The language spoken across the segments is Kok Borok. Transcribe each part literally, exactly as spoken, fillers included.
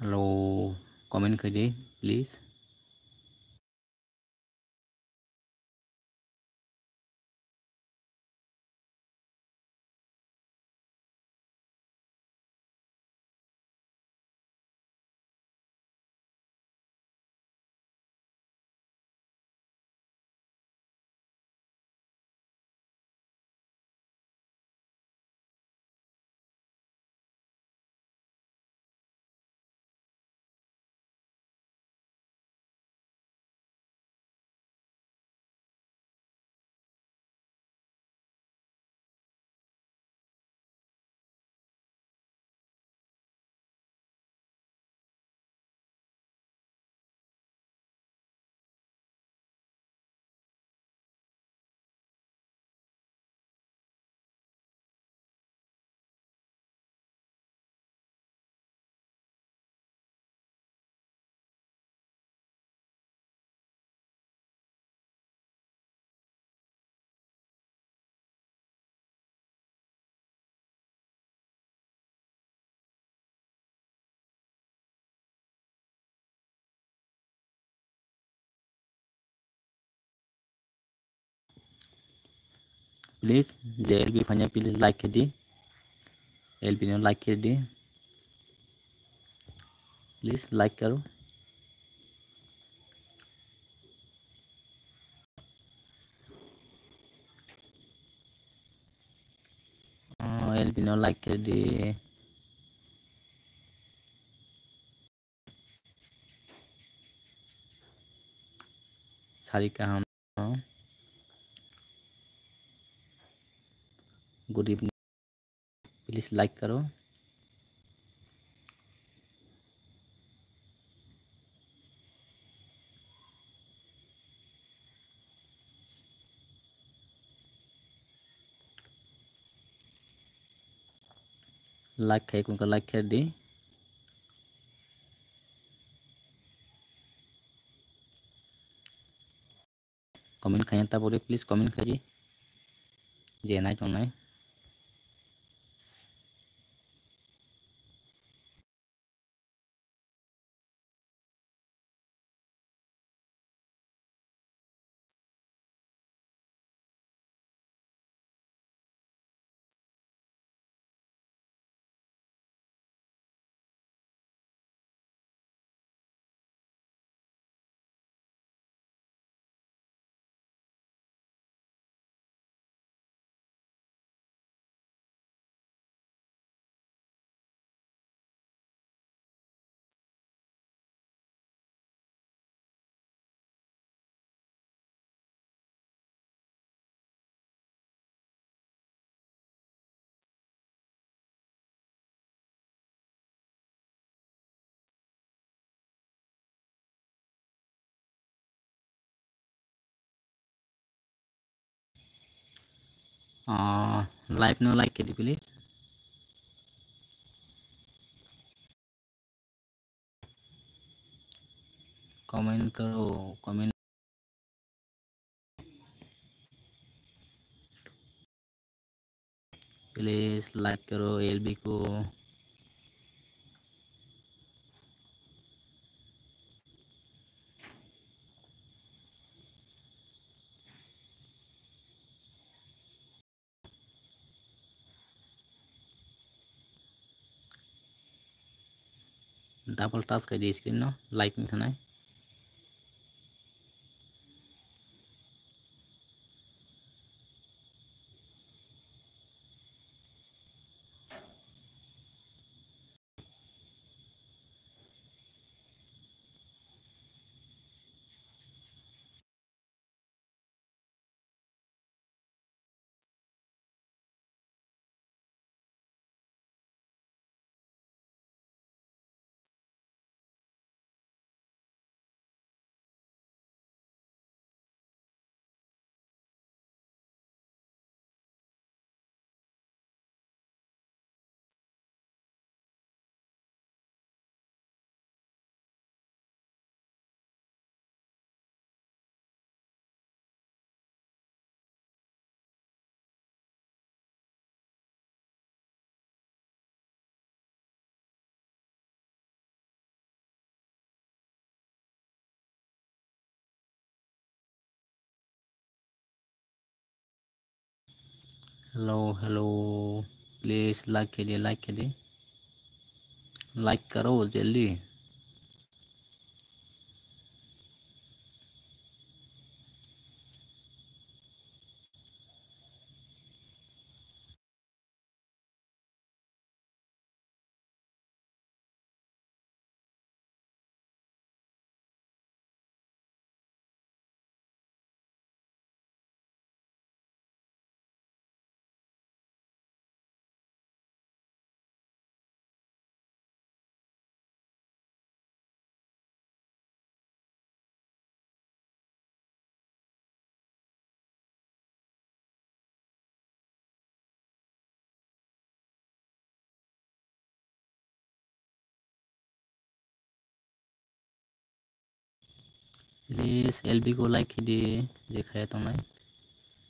Hello, comment khaidi, please. Please, je L B phanya, please like khaidi. L B no like khaidi. Please like karo. Oh, L B no like khaidi. Sari kaham. Good evening. Please like karo. Like khai kunka like khaidi. Comment khaina tabore, please comment khaidi. Je nai tongnai. Ah, live no like khaidi, please. Comment karo, comment. Please like karo L B ko. Double touch khaidi screen no, like ni thanai. Hello, hello. Please like khe di, like khe di. Like karo jaldi. Please L B ko like khe di, je khaya tongnai,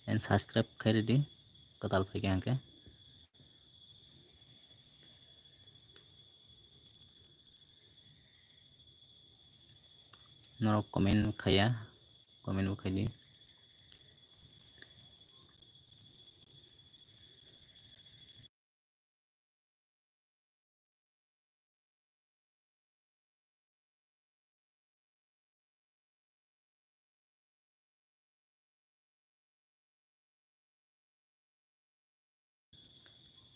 and subscribe khe ridi kwtal phaikhe hwnkhe. Norok comment khaya, comment bo khaidi.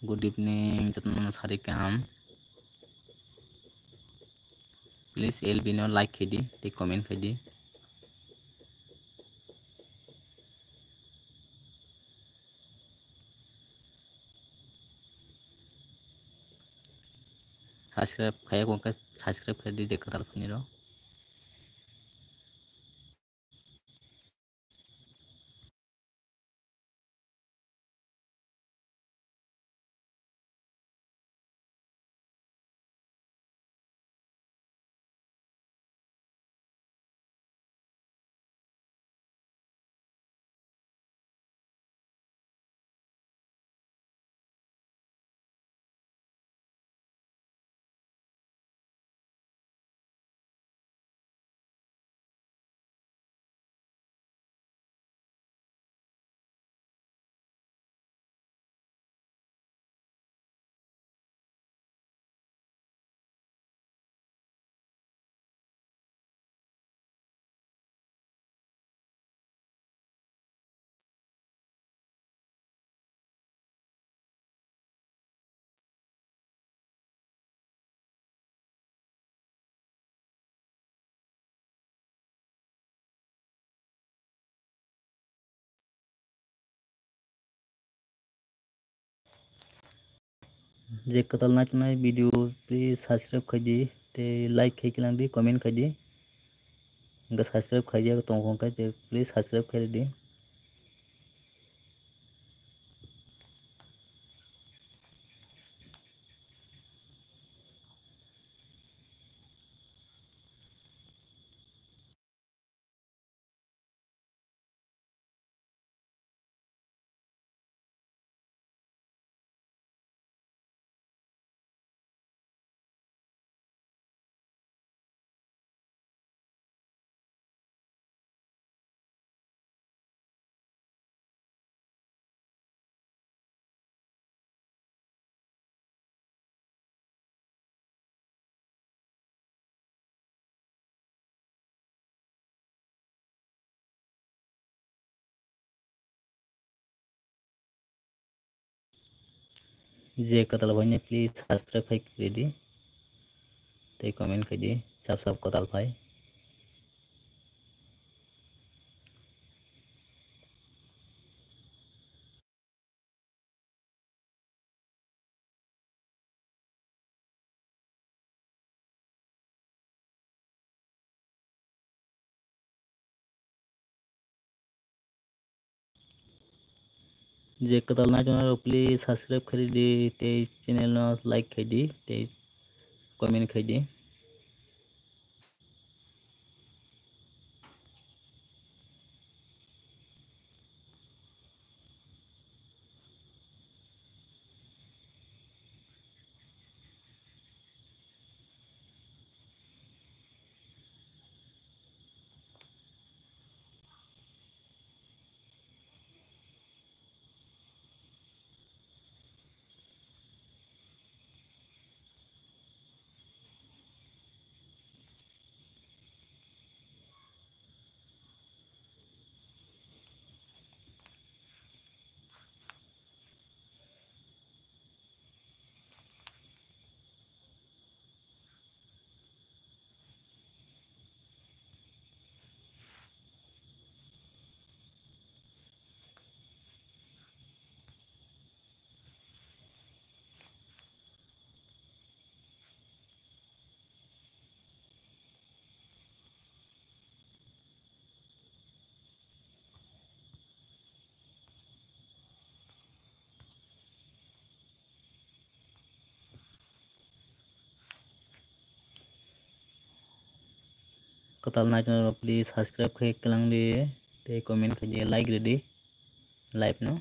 Good evening, jotono sari kaham. Please L B no like khaidi, tei comment khaidi. Subscribe khaya kongkha, subscribe khaidi je kwtal phani rok. Je kwtal naitongnai video, please subscribe khaidi, tei like khai kilang di, comment khaidi. Hingke subscribe khaidi, tongkha hingke je please subscribe khaidi. Je kwtal phaini please subscribe khai ridi, tei comment khaidi, sab sab kwtal phai. Je kwtal naitongnai rok please subscribe khaidi, tei channel no like khaidi, tei comment khaidi. kwtal nai tongo, please subscribe khai kwlang di, tei comment khai di, like ridi live no.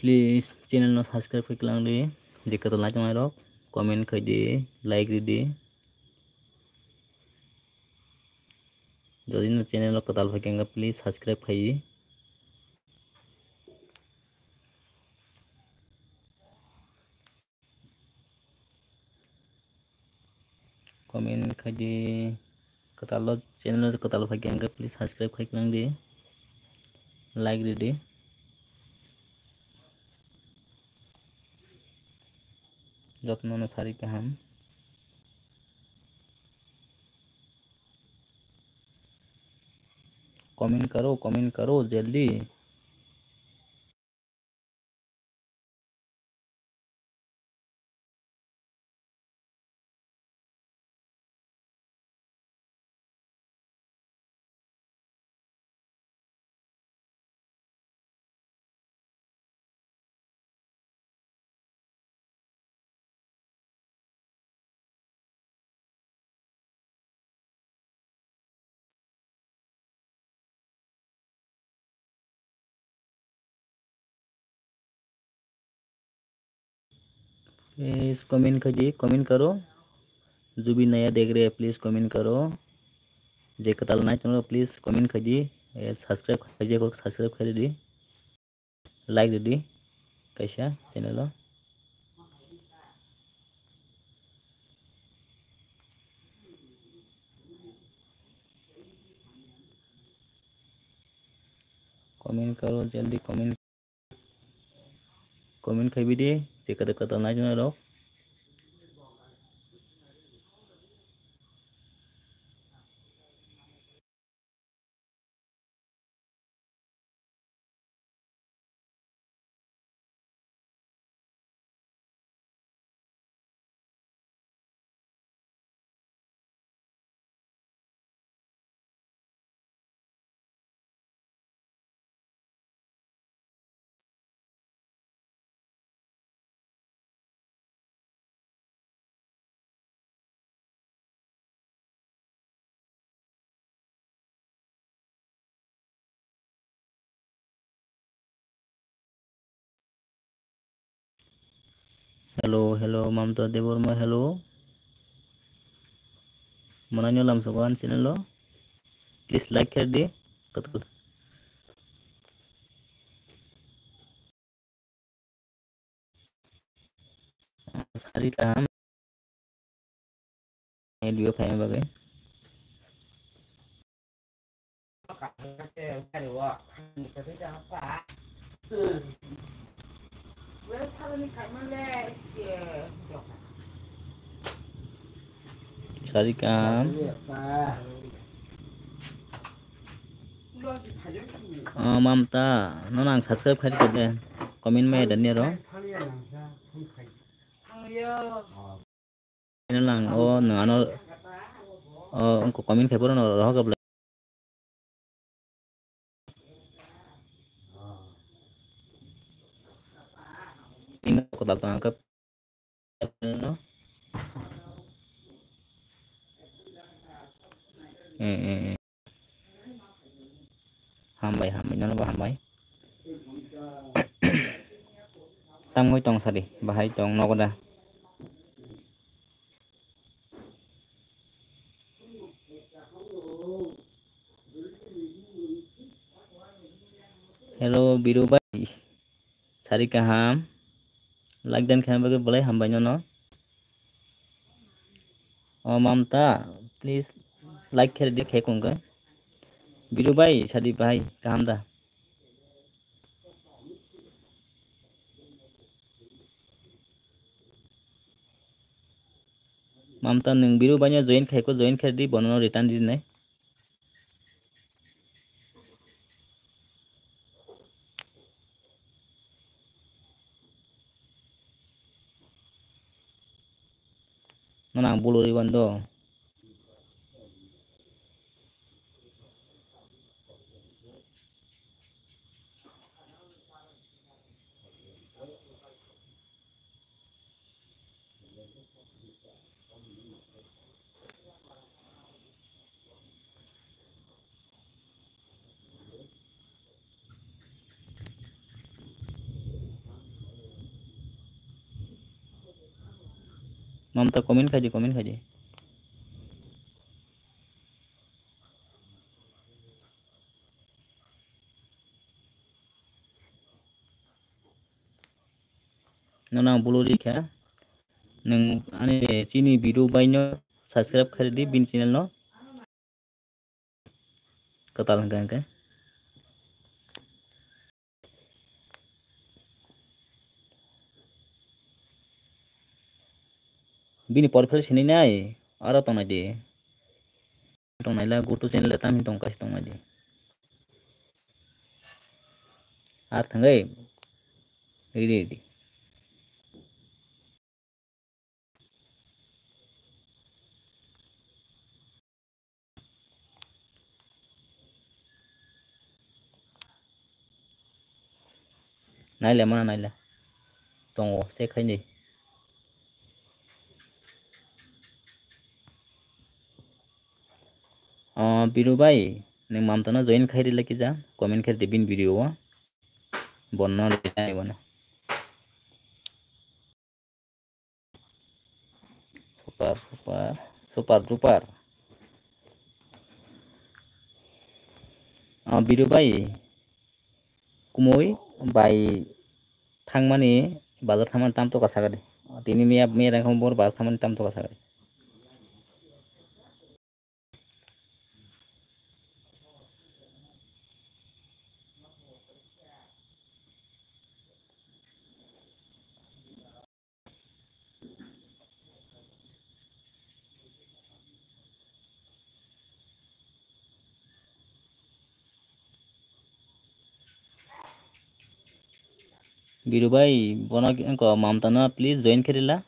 Please channel no subscribe khai kwlang di, je kwtal nai tongnai rok comment khai di, like ridi. Jodi no channel o kwtal phai khe please subscribe khai di. Comment khai di, kwtal o channel o kwtal phai khe please subscribe khai kwlang di, like ridi. Jotno no sari kaham. Comment karo, comment karo, jaldi. Please comment khai di, comment karo. Jubi Naya Degre, please comment karo. Je kwtal nai tongo, please comment khai di. Eh, subscribe khai di, subscribe khai di. Like ridi kaisa channel o. Comment karo, jaldi comment, comment khai bidi, je kwtal kwtal nai tongnai rok. Hello, hello, Mamta Debbarma, hello. Mananyo lamsogo ani channel o. Please like khe di. Katul. Sari kaham. Video phaima bagwi. Sari kaham. Oh, Mamta, no nang subscribe khai kode. Comment mai dan ro. Ino lang, oh, no ano, oh, ongko comment khai poro no rohok. Ino kotal tong angka. Eh, eh, eh. Hambai, hambai, nono bo hambai. Tangwi tong sadi, bahai tong nogo da. Hello, Biru bhai. Sari kaham. Like dan khe bagwi belai hambai nono. O Mamta, please like khe di khe kung khe. Biru bhai, sadi bhai, kaham da? Mamta nwng Biru bhai no join khai ko, join khe di, bono return di nai. Nono ang bulu ri bando. Mamta comment khai di, comment khai di. Nono ang bulu ri kha. Nwng ani chini video bai no subscribe khai di bini channel no. Kwtal hwnkhe hwnkhe. Bini profile sinai nai, aro tongnai di. Tongnai la, go to channel le tamni tong kaisa tongnai di. Ar thangwi, ready, ready. Naile mana naile. Tongo, check khaini. O, Biru bhai, nwng Mamta no join khai rila kisa, comment khai di bini video o. Bono rila bono. Super, super, super duper. O, Biru bhai, kumui bai thangmani, bazar thangmani tam toka sagadi. Tini miya, miya rengkha bor bazar thangmani tam toka sagadi. Biru bhai, bono wngkha Mamta no please join khe rila.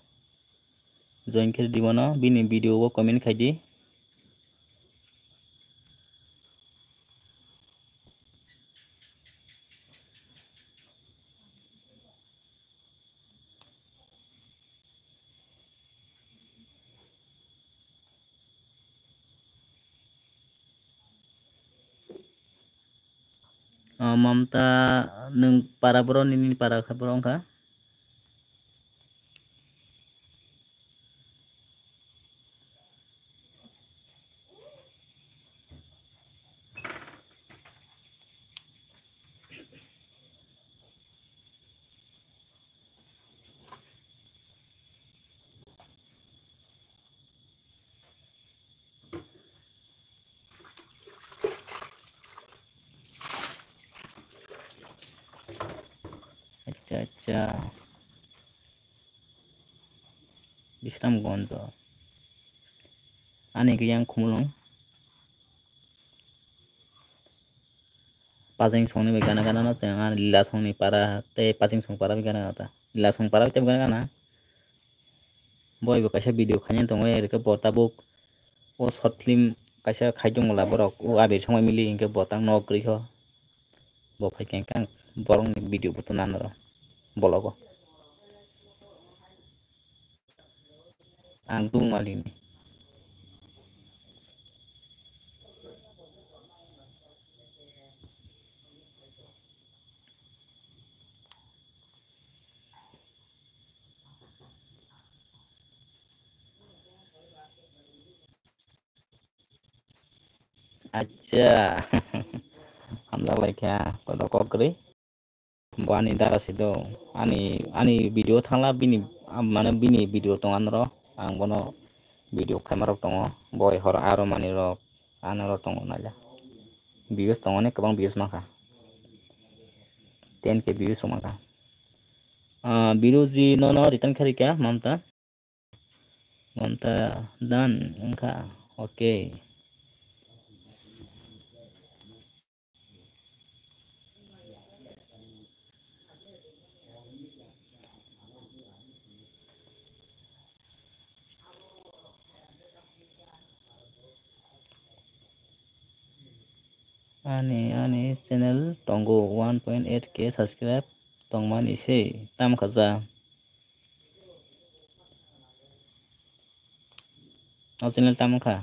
Join khe di bono, bini video o comment khai di. O, Mamta, nwng para boro, nini para kha boro wngkha? Acha, acha. Bisramganj. Ani hwnkhe yang Khumulwng. Pacheng songni bai gana gana no chwng ani Lila songni para tei Pacheng song para bai gana gana ta. Lila song para bai tei gana gana. Boi bo kaisa video khainani tongo, erikhe bo tabuk o short film kaisa khai tongmala borok, o abir songbai mili hinkhe bo tang nok kwrwi kho. Bo phai khe ang borokni video bo tuna norok bologo. Ang tungmani. Acha. Hamjak lai kha, koito kok kwrwi. Bo ani dara se do. Ani, ani video thangla bini, mane bini video tong anoro. Ang bono video khaima rok tongo. Boi hor aro mani rok, anoro tongo naila. Views tongo ne kwbang views mankha. Ten K views mankha. Ah, Biruji nono return kharika, Mamta. Mamta done wngkha. Okay. Ani, ani channel tongo one point eight K subscribe tongmani se tam khaja. O channel tamo kha.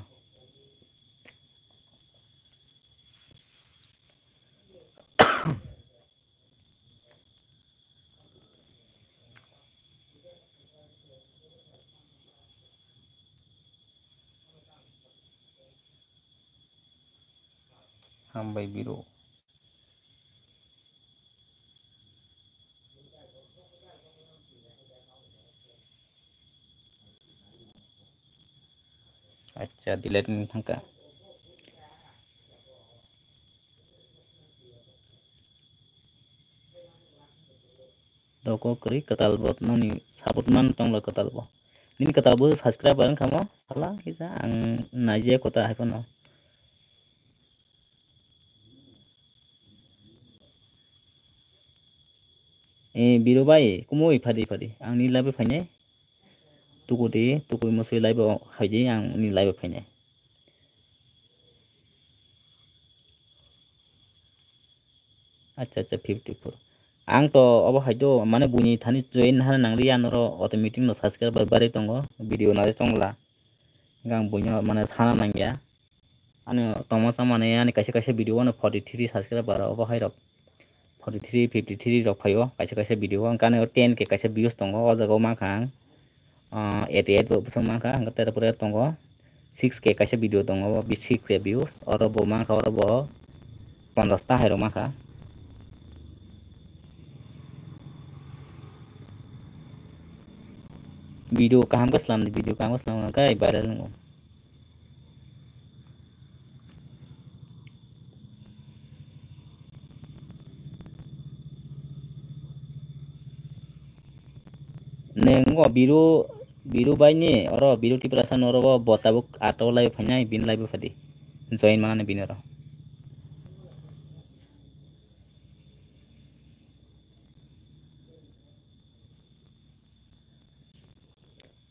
Hambai biro. Acha, delete wng thangkha. Doko kwrwi kwtal bo noni support man tongla kwtal bo. Nini kwtal bo subscriber wngkha mo, sala kisa ang naijia kota hai phano. Eh, Biru bai, kumui phadi phadi. Ang ni live phainai. Tukudi, tukui musui live o phaidi, ang ni live phainai. Acha, acha, fifty four. Ang to obo hai do, mane buini thani join hana nangri ya noro automatic no subscriber bari tongo, video nari tongla. Ang buino mane sana nangya. Ani tongma sa mane ani kaisa kaisa video ano forty three subscriber obo hai rok. Forty three, fifty three rok phaio, kaisa kaisa video o, hwnkhe ani o ten K kaisa views tongo, o jaga o mankha ang, ah, eighty eight bo bwswk mankha, hwnkhe tere pore tongo six K kaisa video tongo, o six K views, oro bo mankha, oro bo ponchash ta hai rok mankha. Video kaham khe slam di, video kaham khe slam, hwnkhe viral wngo. Neng o Biru, Biru bai ni oro Biru Tiprasa ni oro bo tabuk ato live phainai, bini live phadi. Join manani bini oro.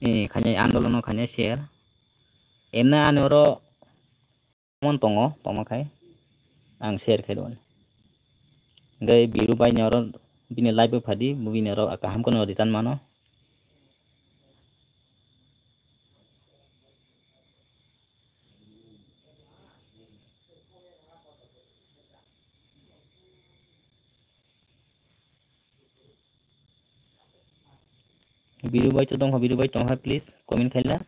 Eh, khainai andolono khainai share. Emna ani oro mon tongo, tongma khai ang share khai rwmani. Hwnkhe Biru bai ni oro bini live o phadi, bini oro kaham kheno return mano. Biru bai to tongkha, Biru bai tongkha, please comment khaila.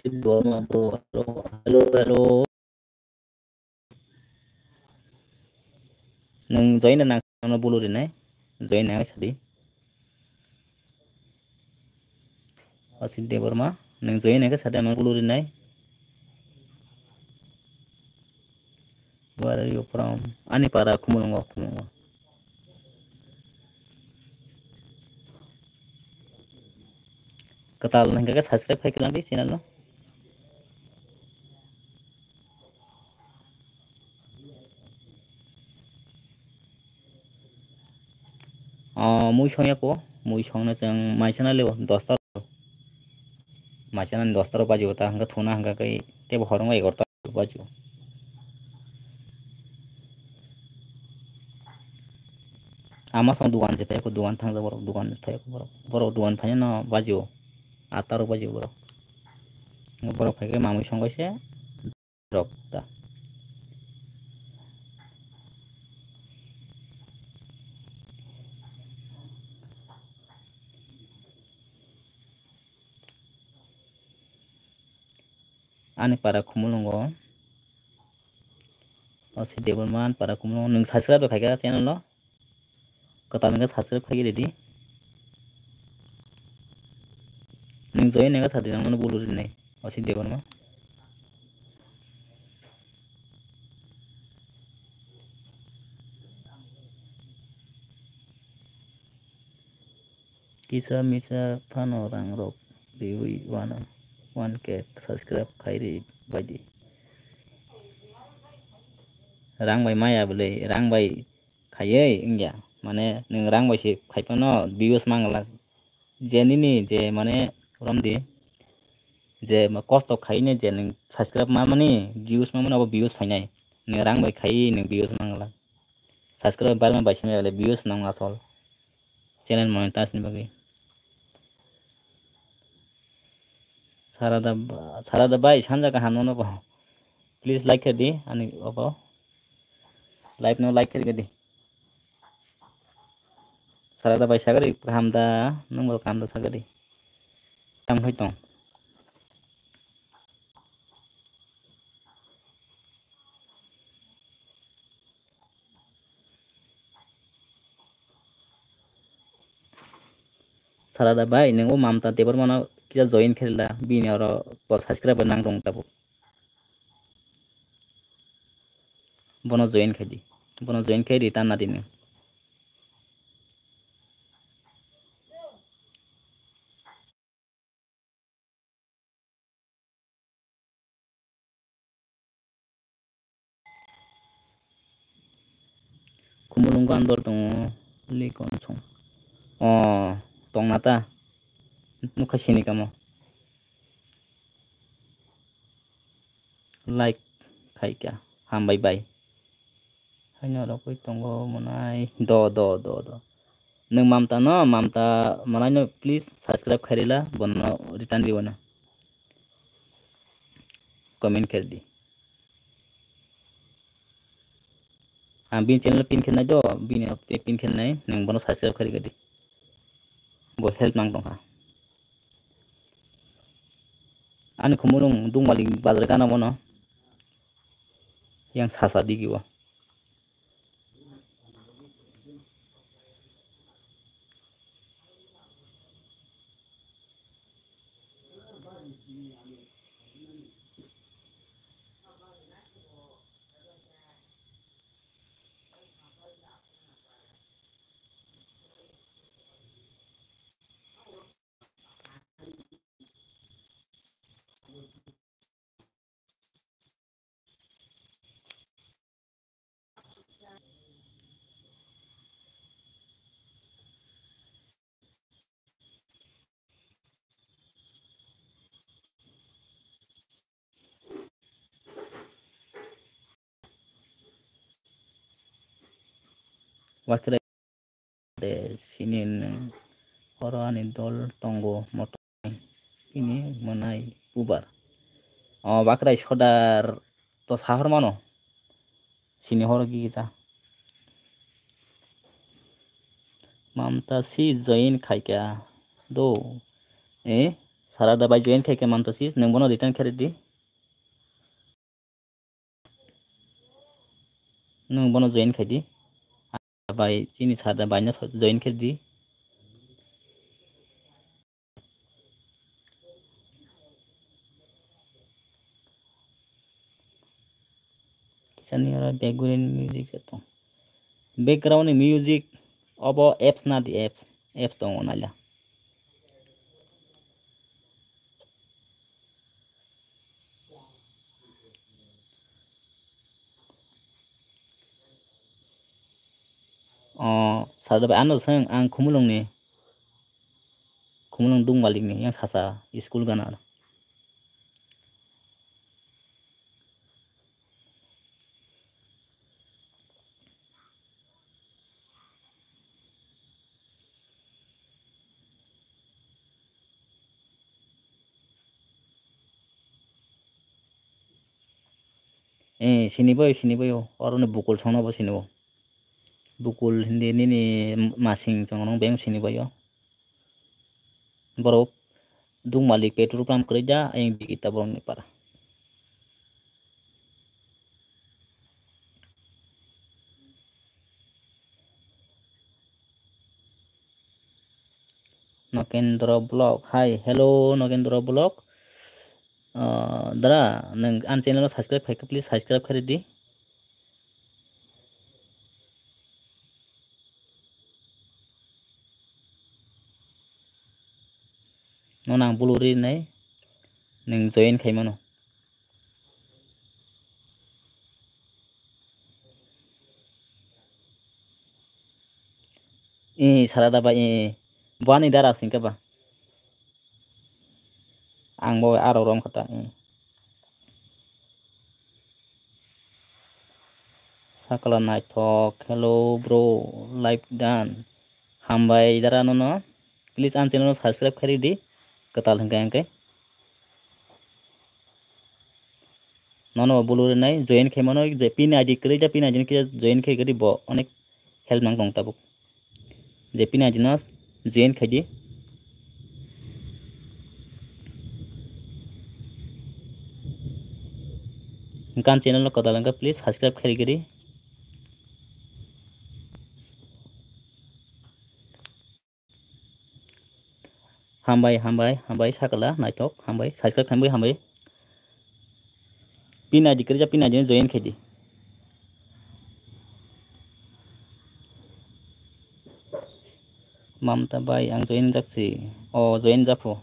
Hello, hello. Nwng join na nang ano bulu rinai. Join na sadi. Asit Debbarma, nwng join na sadi ano bulu rinai. Where are you from? Ani para Khumulwngo, Khumulwngo. Kwtal hwnkhe subscribe khai kwlangdi channel no. O mui songya ko, mui songno chwng mai chana leo dosta. Mai chana dosta ro baji o ta hwnkhe thuna hwnkhe tei tebo horong egarta. Baju. Ama song dugan se phai ko, dugan thang borok, dugan phai ko borok. Borok dugan phai no baju. Ataro baju borok. Borok phai ke mamui song kaise. Rok ta. Ani para Khumulwngo. O si Debbarma ani para Khumulwngo. Nwng subscribe khaikha channel no. Kwtal hwnkhe subscribe khai ready. Nwng join hwnkhe sadi nang mano bulu rinai. O si Debbarma. Kisa misa phano rang rok riwi wana one K subscribe khairi baidi. Rang bai maya bwlwi, rang bai khaiwi wngya. Mane nwng rang bai se khai phano views mangla. Je nini je mane romdi je ma kosto khaine je nwng subscribe mamani views mamani abo views phainai. Nwng rang bai khai nwng views mangla. Subscribe barma bai simi le views nang asol. Channel monetize ni bagwi. Sarada ba-, Sarada bai sanja kaham no ko. Please like khe di ani obo. Live no like khe di. Sarada bai sagari kaham da, nung bo kaham da sagari. Tam hoi tong. Sarada bai, nung o Mamta Debbarmano kisa join khe la, bini oro bo subscribe nang tong tabuk. Bono join khai di. Bono join khai di, tan na di nung. Khumulwng gandol tongo, likon song. O, tongna ta. Nukha sini kamo. Like khaikha. Hambai bai. Haino rokoi tongo monai. Do, do, do, do. Nwng Mamta no, Mamta malai no please subscribe khairila, bono return di bono. Comment khairdi. Ang bini channel pin khe nai do, bini pin khe nai, nwng bono subscribe khairi gadi. Bo help nang tongkha. Ani Khumulwng Dungmali bazar gana bono. Yang sasa digi o. Wakrai de sini nwng oro ani dol tongo motor ini monai bubar. O Wakrai sodar to sahor mano sini horo gigita. Mamta si join khaikha do. Eh, Sarada bai join khai khe manto sis, nwng bono return khe ridi. Nwng bono join khai di. Bai chini sarada bai no join khe di. Kisani oro background music se tong. Background ni music obo apps na di apps. Apps tongo naila. O, sado bai ano seng ang Khumulwng ni. Khumulwng Dungmalik ni yang sasa school gana. Eh, sini bai, sini bai o. Oro ni bukul songno bo sini o. Bukul hindi nini masing chong rong beng sini bai o. Borok Dungmalik petrol pump kwrwi da, ayang di kita borok ni para. Nokendro Vlog, hi, hello, Nokendro Vlog. Ah, dara, nwng ani channel o subscribe khai khe, please subscribe khai ridi. Nono ang bulu rinai, nwng join khai mano. I, sara da ba, i, i. Bo ani dara sing khe ba. Ang bo aro rom kha ta, i. Sakala naithok, hello bro, live dan. Hambai dara nono. Please ani channel no subscribe khai ridi. Kwtal hwnkhe hwnkhe. Nono bo bulu rinai, join khai mano, je pin I D kwrwi ja, pin I D no kisa join khai gari bo onek help nang tong tabuk. Je pin I D no join khai di. Hwnkhe ani channel no kwtal hwnkhe please subscribe khai gari. Hambai, hambai, hambai, sakala, naithok, hambai, subscribe khaimbai, hambai. Pin I D kwrwi ja, pin I D no join khai di. Mamta bai, ang join jak si. O, join japho.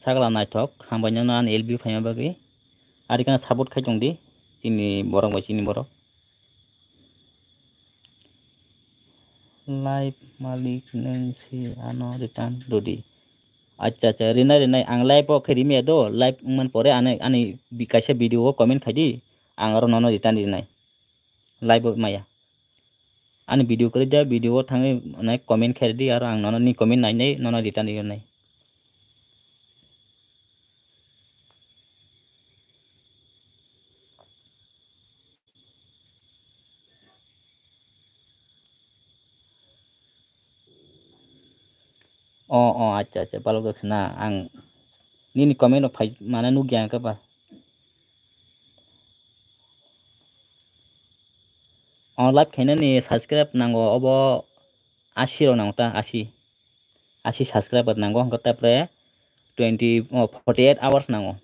Sakla naithok, hambai nokno ani L B phaima bagwi. Ari kheno support khai tong di, chini borok bai chini borok. Live malik nwng si ano return rwdi. Acha, acha, rinai, rinai, ang live o khe rimaya do, live wngmani pore ani, ani bi-, kaisa video o comment khai di, ang oro nono return rinai. Live o maya. Ani video kwrwi da, video o thangwi nai comment khe rwdi, aro ang nono ni comment nai nai nono return rwnai. O, o, acha, acha, balok jak na, ang nini comment rok phai mane nukya ang khe ba. O live khainani subscribe nango, obo asi rok nango ta, asi. Asi subscriber nango, hwnkhe tapre twenty, o, forty eight hours nango.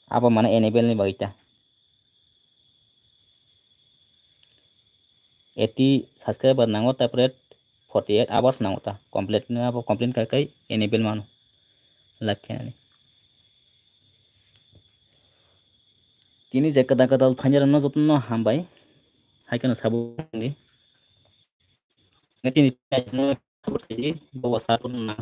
Abo mane enable ni bagwi ta. Eighty subscriber nango, tapre forty eight hours nango ta. Complete no abo complete kai kai enable mano. Live khainani. Tini je kwtal kwtal phainai rokno jotono hambai. Hai kheno sabo ni. Tini support khaidi, bo support na.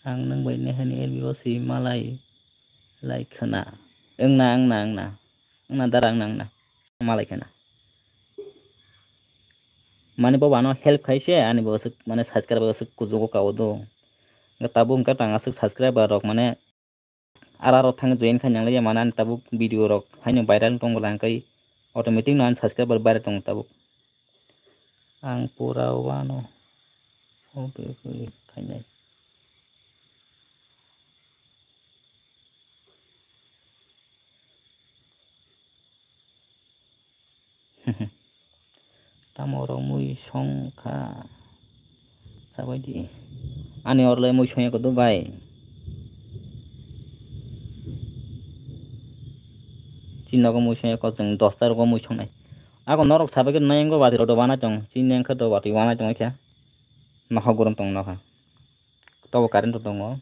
Ang nwng bai nehani L B o si malai lai khwna. Wngna, wngna, wngna. Wngna dara, wngna, wngna. Malai khwna. Mane bo ano help khai se, ani bo aswk mane subscriber aswk kujugo kao do. Hwnkhe tabuk hwnkhe tang aswk subscriber rok mane ara rok thang join khai nang lai ya, mane ani tabuk video rok haino viral wng tong bwla hwnkhe automatic no ani subscriber bare tongo tabuk. Ang pura wano. Oke, oke, khainai. Tamo rok mui song kha. Sabai di. Ani oro le mui song ya kodo bai. Chini nogo mui song ya ko chwng dosta rogo mui song nai. Ako norok sabai khe nai wngkha watwi rok do wanai tong. Chini wngkha do watwi wanai tong khe. Nokha gorom tong nokha. Tobo current rok tongo.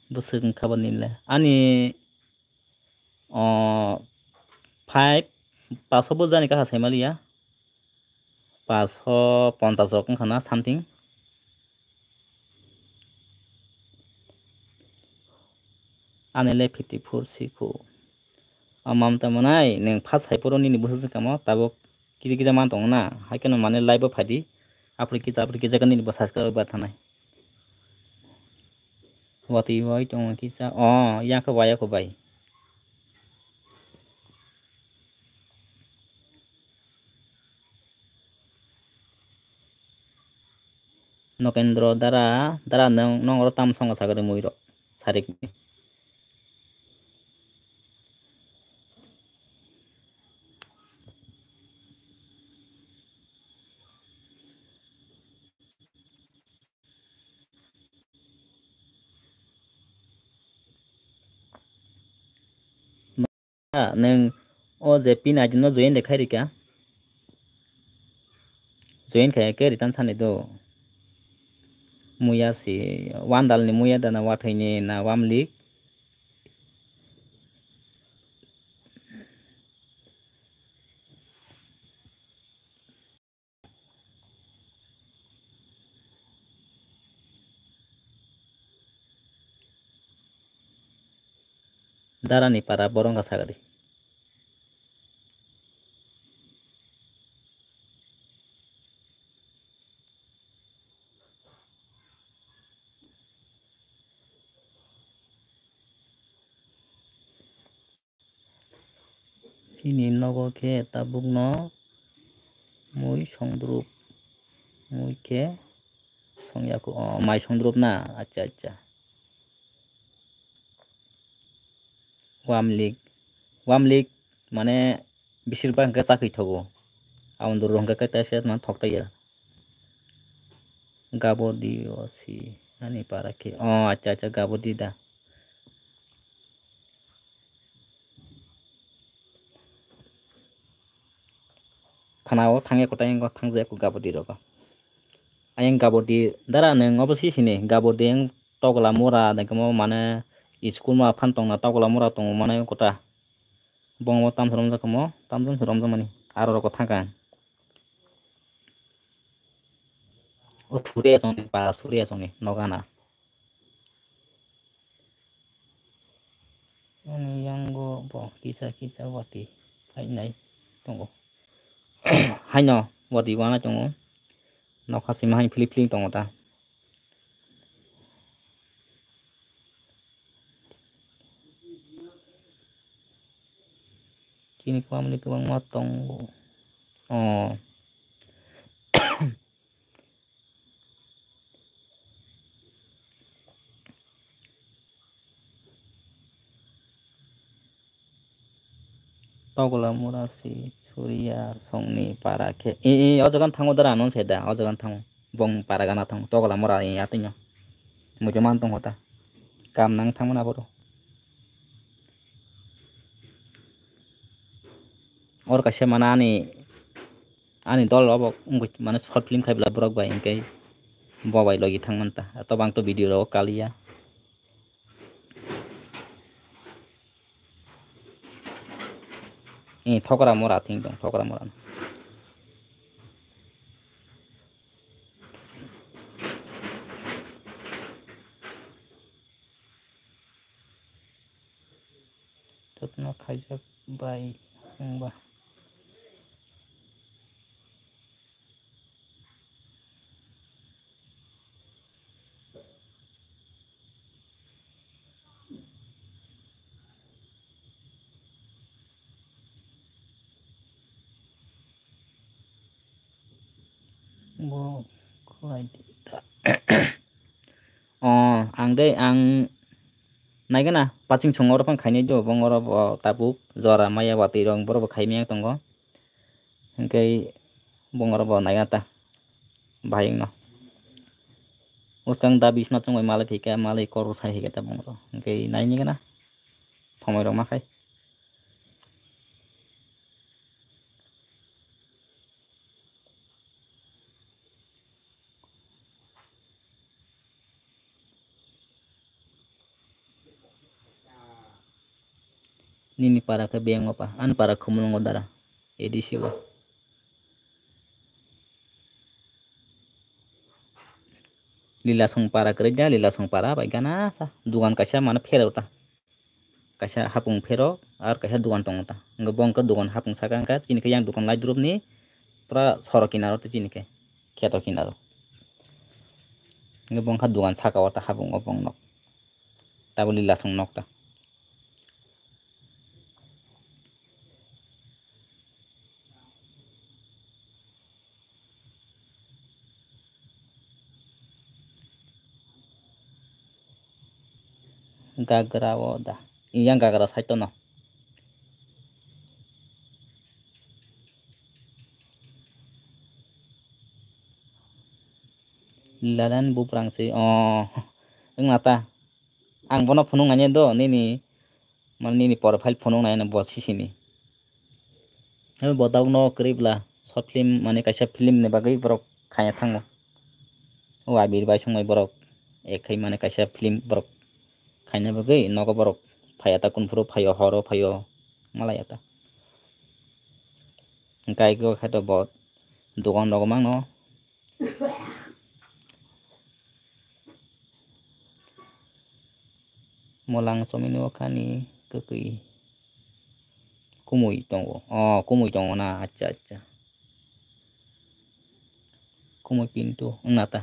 Bwswk wngkha bo nini le. Ani, o, five, paso bujani kaha sai maliya. Paso ponchas rok wngkha na something. Ani le fifty four si khu. O mam ta manai, nwng first hai phuru nini bwswk se kamo, tabuk kisa kisa man tongo na, hai kheno mane live o phai di. Aphuru kisa, aphuru kisa khe nini bo subscribe bai thanai. Watwi bai tongo kisa, o, yang khe waya kho bai. Nokendro dara, dara nwng, nwng oro tamo songo sagari mui rok, sarik ni. Nwng o je pin I D no join de khai rika. Join khai khe return sani do. Muya si wandal ni muya dana wathai ni na wamlik. Darani para borok wngkha sagadi. Chini nogo khe tabukno mui songdrup, mui khe songya kho, o, mai songdrup na, acha, acha. Wamlik, wamlik mane besir bak hwnkhe chakwi thogo, aboni doro hwnkhe kaisa man thok taiya. Gabodi o si ani para khe, o, acha, acha, gabodi da. Khana o thangya kwtai wngkha, thangjaya kho gabodi rogo. Ayang gabodi dara nwng obo si sini gabodi ang tokla mura dengkhe mo mane school ma phan tongna tokla mura tongo mane kwta. Bongbo tamsa romjak mo tamsa romjakmani aro roko thangkha. O suri asongni pa suri asongni nogana. Ani yango bo kisa kisa wati phainai tongo. Haino wati wanai tongo. Nokha sima hai philip philip tongo ta. Chini kwamni kwbangma tongo. Oh. Tokla mura si suriya songni para khe. E, e, o jaga thango dara, ano se da, o jaga thango. Bong para gana thango, tokla mura e atwino. Muitu man tong hota. Kam nang thangmana bodo. Or kaisa mana ani, ani dol obo wngwi mane short film khai bwla borok bai, hinkhe bo bai logi thang manta. Tobo ang to video rogo kaliya. Ee, thokra mora thing tong, thokra mora. no khaijak bai wngba. Bo khlai di ta. O, ang de, ang naigana, paching song oro phang khainai do, bong oro bo tabuk jora maya watwi rok, borok bo khai maya tongo. Hwnkhe bong oro bo naigana ta, bahai wngno. Bwskang da bisna chongbai malai phikha, malai kor sai hikhe ta bong oro. Hwnkhe nainigana, somoi rok ma khai. Nini para khe beng opa, ani para Khumulwngo dara, A D C o. Lilasong para kwrwi da, Lilasong para bai gana sa, dugan kaisa mano pherao ta. Kaisa hapung pherok, ar kaisa dugan tongo ta. Hwnkhe bo hwnkhe dugan hapung saka hwnkhe chini khe yang dugan laidrop ni pura soro kinaro tei chini khe kheto kinaro. Hwnkhe bo wngkha dugan saka o ta hapung o bong nok. Tabuk Lilasong nok ta. Gagra o da. Yang gagra side no. Lalan buprang se. Oh. Wngna ta. Ang bono phunuk nai do nini. Mane nini profile phunuk nai bo sisini. Bo tabuk no kwrwi bwla short film mane kaisa film ni bagwi borok khaina thango. O Abir bai songwi borok ek khai mane kaisa film borok khaina bagwi nogo borok phaiya ta kunphuru phaio horo phaio malaiya ta. Hwnkhe khe to bo dogan rogo mangno. Molang chomino khani kwkwi kumui tongo. Oh, kumui tongo na. Acha, acha. Kumui pintu wngna ta.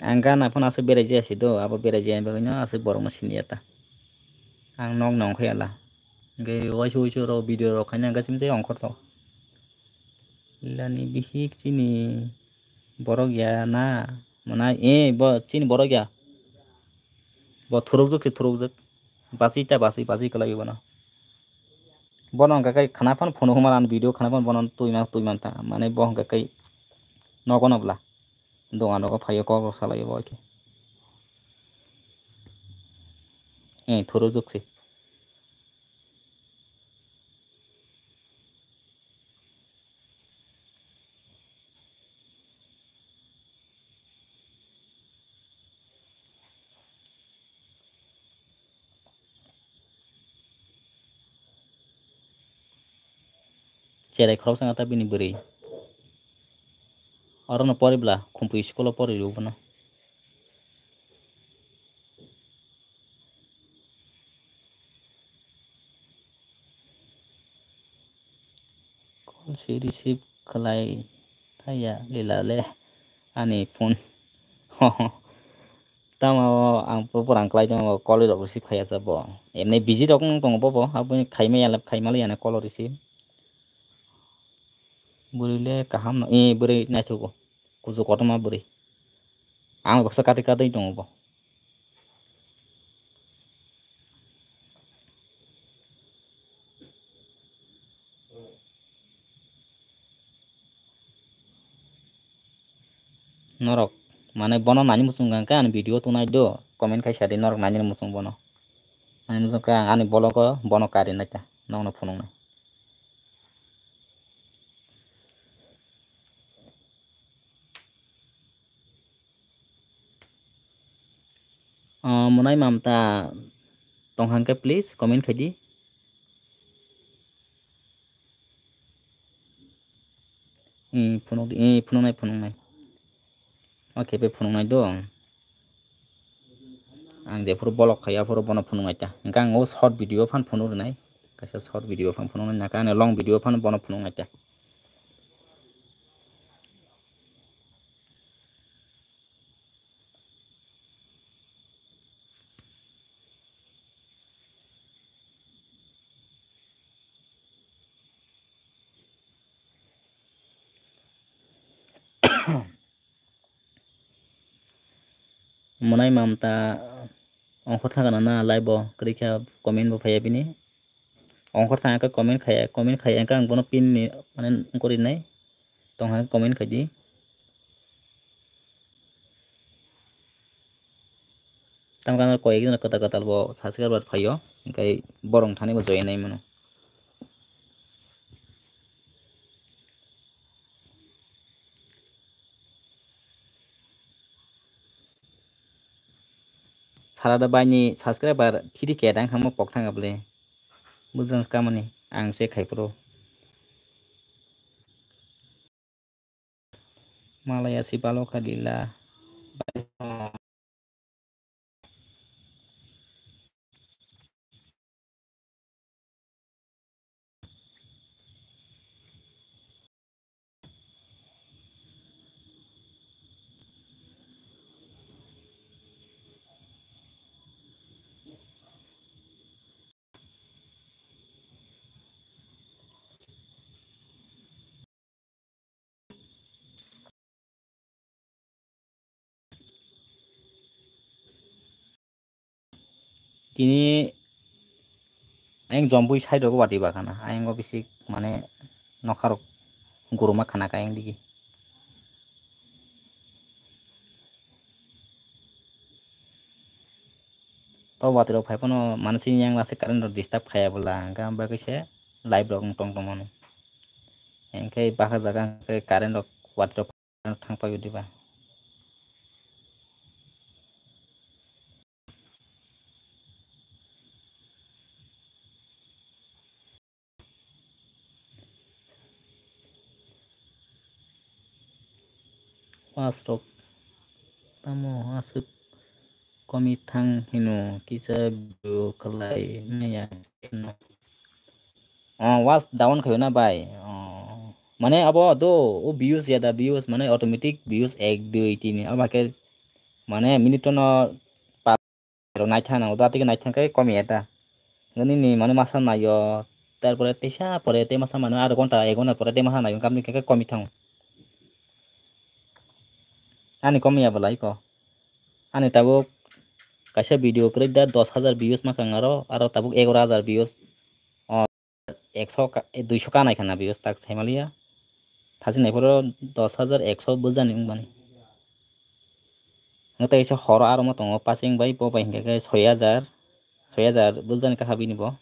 Ang gana phano aswk berai jaya si do, abo berai jaya bagwi no aswk borok no siniya ta. Ang nok no ongkha yala. Hwnkhe waisa waisa rok video rok khaina hwnkhe chimjai ongkhor to. Lani bihik chini borok ya na mwnai, eh, bo chini borok ya. Bo thurukjwk se thurukjwk. Basi ta basi, basi kwlai bono. Bono hwnkha khe khana phano phunuk hwnma ani video khana phano bono twi man, twi man ta. Mane bo hwnkha khe nogo no bwla. Dogan rogo phaio kok rok salaio bo khe. Eh, thurukjwk se. Cherai khoroksa wngkha ta bini bwrwi. Orono pori bwla, Khumpui school o pori rw bono. Call se receive khlai thaya lila le ani phone. Tamo ang pura ang klai tongo, call rok receive khaiya sa bo. Emni busy rok wng tongo bo bo, aboni khaima yala, khaima liya na call receive. Bwrwi le kaham no, eh, bwrwi naithogo. Kuchuk kotorma bwrwi. Ang baksa kati kati tongo bo. Norok, mane bono nani muchung hwnkhe ani video tunai do, comment khai sadi norok nani muchung bono. Nani muchung khe ang ani vlog o bono kari nai ta, nokno phunuknai. O, mwnai mamta tong hang khe please comment khai di. I phunuk, i phunuknai, phunuknai. O khe phunuknai do. Ang jephuru vlog khai, aphuru bono phunuknai ta. Hwnkhe ang o short video phano phunuk rwnai. Kaisa short video phano phunuknai, naka ani long video phano bono phunuknai ta. Mwnai mamta ongkhor thangna na live bo kwrwi kha, comment bo phaiya bini. Ongkhor thang khe comment khaiya, comment khaiya hwnkhe ang bono pin ni mane wngkori nai tong hai comment khaidi. Tamo khe ano koi ekjon kwtal kwtal bo subscriber phaio, hwnkhe borok thani bo join nai mano. Sara da bai ni subscriber three K dang thangma pok thang able. Bujang kamani ang se khai pro. Malaya si balo kha lila. Tini ayang jombui side rogo watwi ba khana, ayang o bisi mane nokha rok guruma khana ka ayang digi. To watwi rok phai phano mane sini yang lase current rok disturb khaya bwla, hwnkhe amo bagwi se live rok wng tong tong mano. Hwnkhe bakha jaga hwnkhe current rok watwi rok thang pai diba. Wasrok tamo aswk komi thang hino kisa video khlai maya no. Oh, was down khayo na bai. Oh, mane abo do o views ya da views mane automatic views ek dui tini abo khe mane minute no rok naithang nango, dati khe naithang khe komi eta. Nini ni mane masa naio, tarpore teisa pore te masa mano, aro gonta ek gonta pore te masa naio, kamni khe komi thango. Ani komi ya belai ko. Ani tabuk kaisa video kwrwi da dos hajar views ma kang aro, aro tabuk egaroh hajar views. O, ekso ka, duiso ka nai khana views tak sai maliya. Thasi nai phoro dos hajar ekso bujani wng mani. Nang tei se horo aro mo tongo, pasing bai bo bai hingke ke soi hajar, soi hajar bujani kaha bini bo.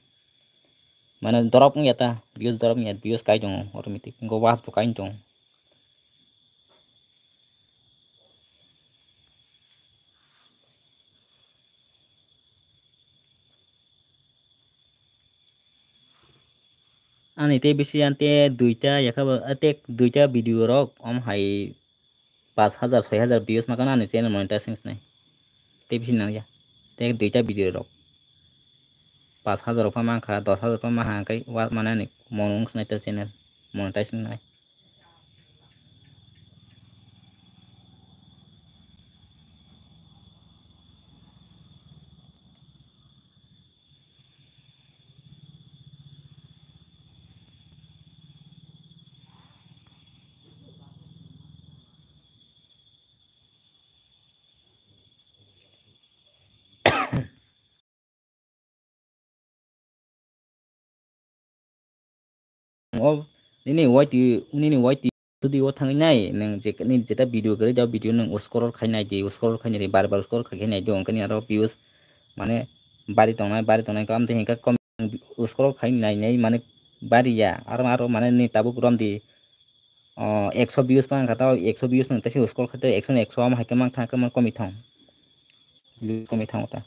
Mane dorop wngya ta, views dorop wngya, views kai tongo automatic, wngkhe watch bo kai tongo. Ani tei bisi ang tei duita yakha bo, ah, tei duita video rok om hai pash hajar, soi hajar views ma kano ani channel monetization sinai. Tei bisi nangya. Tei duita video rok pash hajar rok pha mankha, dos hajar pha mankha, hwnkhe wa mane ani monung sinai ta channel monetization sinai. O nini waiti, nini waiti studio o thangwi nai, nwng je, nini jeta video kwrwi, da video nwng scroll khai nai di, scroll khai nai di, bar bar scroll khai nai di, hwnkhe nini aro views mane bari tongnai, bari tongnai, khe amtwi hinkhe kom scroll khai nai nai mane bari ya, aro, aro mane nini tabuk romdi, o, ekso views pa wngkha, tao ekso views nwng teisa scroll khai tei ekso ni ekso omo hai khe mang thang khe mang komi thang. Views komi thango ta.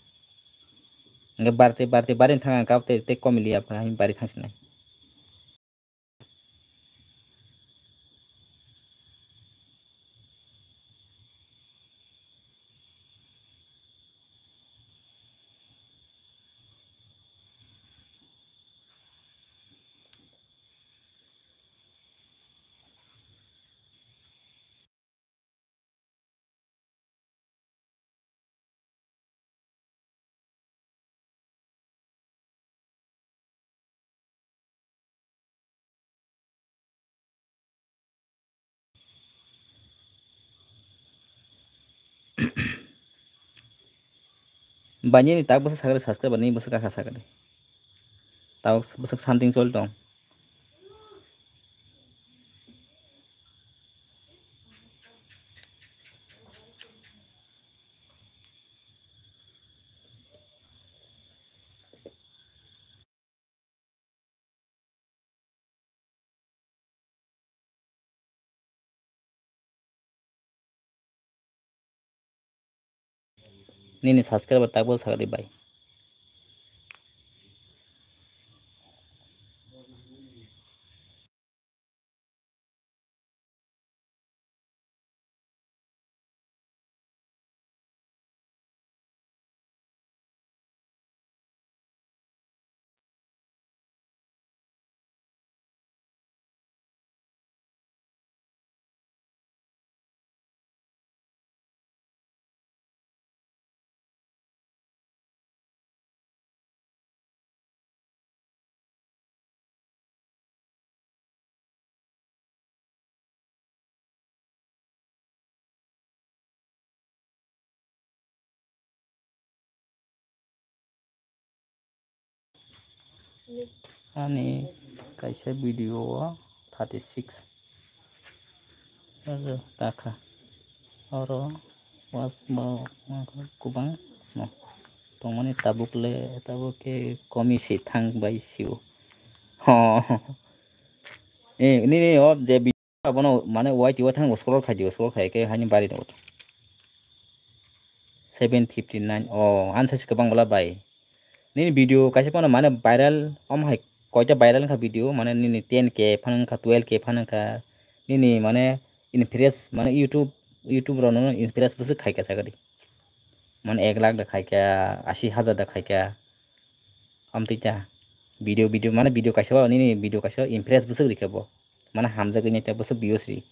Hingke barti, barti, bari thang ang kap tei, tei komi liya pha, bari thang sinai. Bai nini tak bwswk sakali subscriber ni bwswk kha sakali. Tabuk bwswk something choli tong. Nini subscriber tak bwswk sakali bai. Ani kaisa video o thirty six. Ojo takha. Oro was ba kubang no. Tongmani tabuk le, tabuk ke komi si thang bai sio. Ho. Eh, nini o je bi-, abono mane wait wait thang scroll khai di, scroll khai ke hani bari no. Seven fifty nine. Oh, answer si kwbang bwla bai. Nini video kaisa phano mane viral, omo hai koita viral wngkha video, mane nini ten K phano wngkha, twelve K phano wngkha, nini mane impress, mane YouTube, YouTube rok nono impress bwswk khaikha sakadi. Mane ek lakh da khaikha, ashi hajar da khaikha, amtwi ta video, video, mane video kaisa o nini video kaisa o impress bwswk rikha bo, mane hamjagwi nai ta bwswk views ri.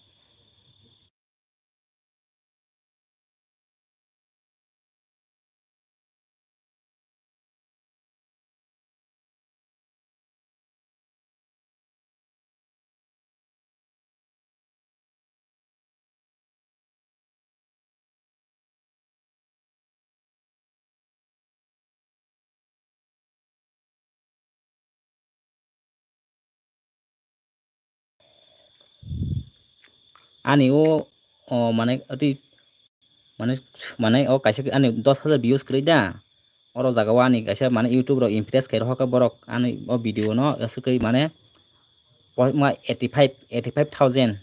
Ani o, o mane ati mane, mane o kaisa ani dos hajar views kwrwi da. Oro jaga o ani kaisa mane YouTube rok impress khai rohor kha borok ani o video no aswk kai mane po-, ma eighty five, eighty five thousand,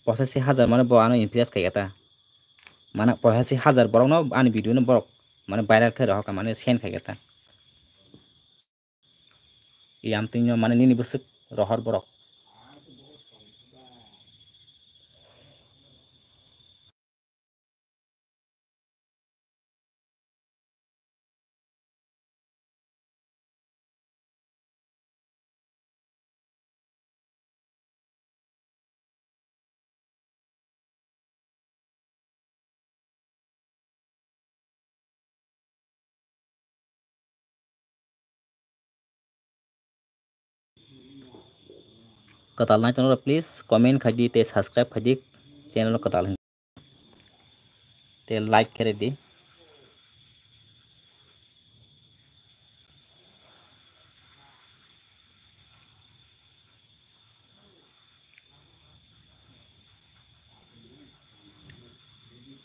pochashi hajar mane bo ano impress khai ta. Mane pochashi hajar borok no ani video no borok mane viral khai rohor kha mane send khai ta. Yam twi no mane nini bwswk rohor borok. Kwtal nai tongo, please comment khai di tei subscribe khai di channel o kwtal hin. Tei like khe rw di.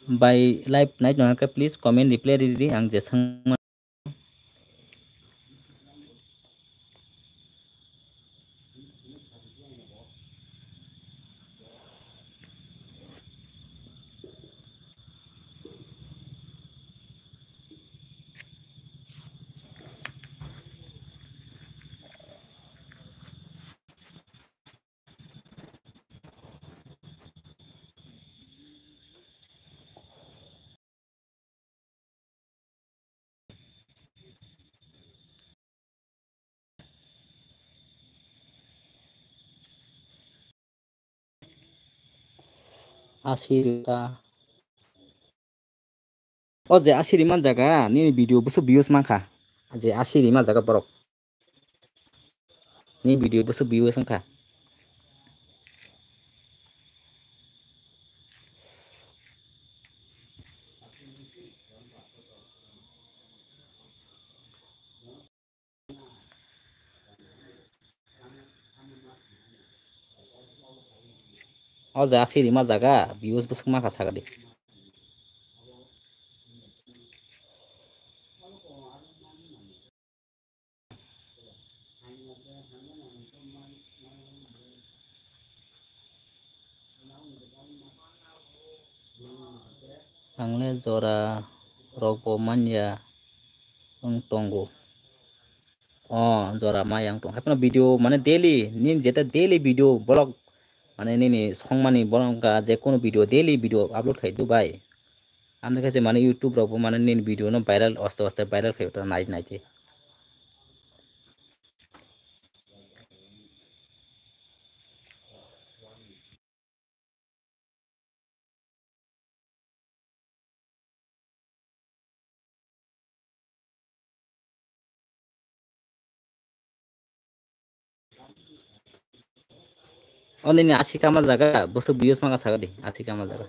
Bai live nai tong khe please comment reply rw di, ang jesang. Asirika. O je asiri man jaga, nini video bwswk views mankha. Je asiri man jaga borok. Ni video bwswk views wngkha. O ja si rima jaga views bwswk ma kha sagadi. Ang le jora rok bo manya wng tongo. O jora maya wng tong. Haphano video mane daily, nini jeta daily video vlog mane nini songmani vlog ka je kono video daily video upload khai du bai. Amni khe mane YouTube rok bo mane nini video no viral aste aste viral khai ta nai nai te. O nini asi kama jaga, bwswk views maka sagadi, asi kama jaga.